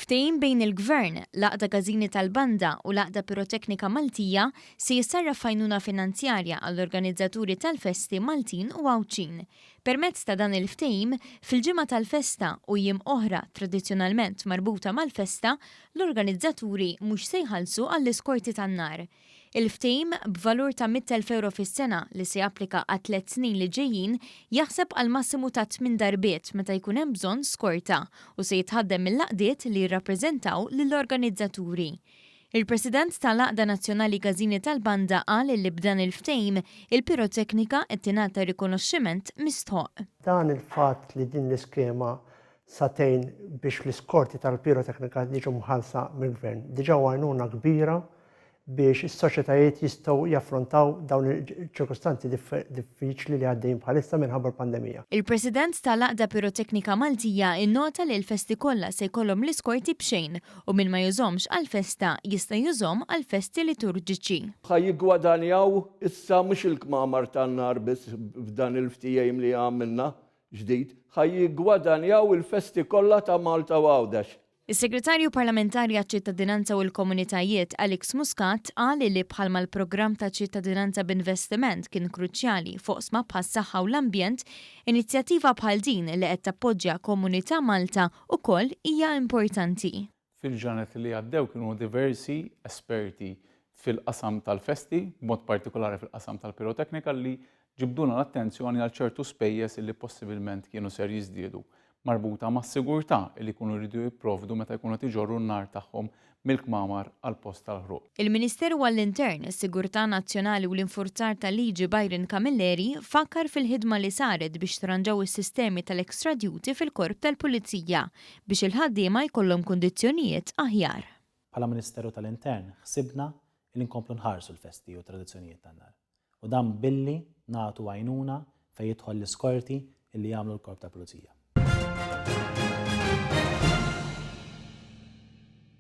Ftehim bejn il-Gvern, l-Għaqda Każini tal-Banda u l-Għaqda Piroteknika Maltija se jissarraf f'għajnuna finanzjarja għall-organizzaturi tal-festi Maltin u Għawdxin. Permezz ta' dan il-ftehim, fil-ġimgħa tal-festa u jiem oħra tradizzjonalment marbuta mal-festa, l-organizzaturi mhux se jħallsu għall-iskorti tan-nar. Il-ftehim, b'valur ta' 100,000 ewro fis-sena li se japplika għat-tliet snin li ġejjin, jaħseb għal massimu ta' tmien darbiet meta jkun hemm bżonn skorta u se jitħaddem mill-għaqdiet li jirrappreżentaw lill-organizzaturi. Il-President tal-Għaqda Nazzjonali Każini tal-Banda qal li b'dan il-ftehim, il-piroteknika qed tingħata rikonoxximent mistħoqq. Dan il-fatt li din l-iskema sa tgħin biex l-iskorti tal-piroteknika jiġu mħallsa mill-Gvern diġà huwa għajnuna kbira biex is-soċjetajiet jistgħu jaffrontaw dawn iċ-ċirkustanzi diffiċli li għaddejjin bħalissa minħabba l-pandemija. Il-President tal-Għaqda Piroteknika Maltija innota li l-festi kollha se jkollhom l-iskorti b'xejn u min ma jużhomx għall-festa jista' jużhom għall-festi liturġiċi. Ħa jiggwadanjaw issa mhux il-kmamar tan-nar biss b'dan il-ftehim li għamilna ġdid, ħa jiggwadanjaw il-festi kollha ta' Malta u Għawdex. Is-Segretarju Parlamentari għaċ-Ċittadinanza u l-Komunitajiet, Alex Muscat, qal li bħalma l-programm ta' ċittadinanza b'investiment kien kruċjali f'oqsma bħas-saħħa u l-ambjent, inizjattiva bħal din li qed tappoġġja Komunità Malta wkoll hija importanti. Fil-ġranet li għaddew kienu diversi esperti fil-qasam tal-festi, b'mod partikolari fil-qasam tal-piroteknika li ġibdulna l-attenzjoni għal ċertu spejjeż li possibilment kienu ser jiżdiedu marbuta mas-sigurtà li jkunu jridu jipprovdu meta jkunu qed iġorru n-nar tagħhom mill-kmamar għall-post tal-ħruq. Il-Ministeru għall-Intern, is-Sigurtà Nazzjonali u l-Infurzar tal-Liġi Byron Camilleri fakkar fil-ħidma li saret biex tranġaw is-sistemi tal-extra duty fil-Korp tal-Pulizija biex il-ħaddiema jkollhom kundizzjonijiet aħjar. Bħala Ministeru tal-Intern ħsibna li nkomplu nħarsu l-festi u t-tradizzjonijiet tan-nar. U dan billi nagħtu għajnuna fejn jidħol l-iskorti li jagħmlu l-Korp tal-Pulizija.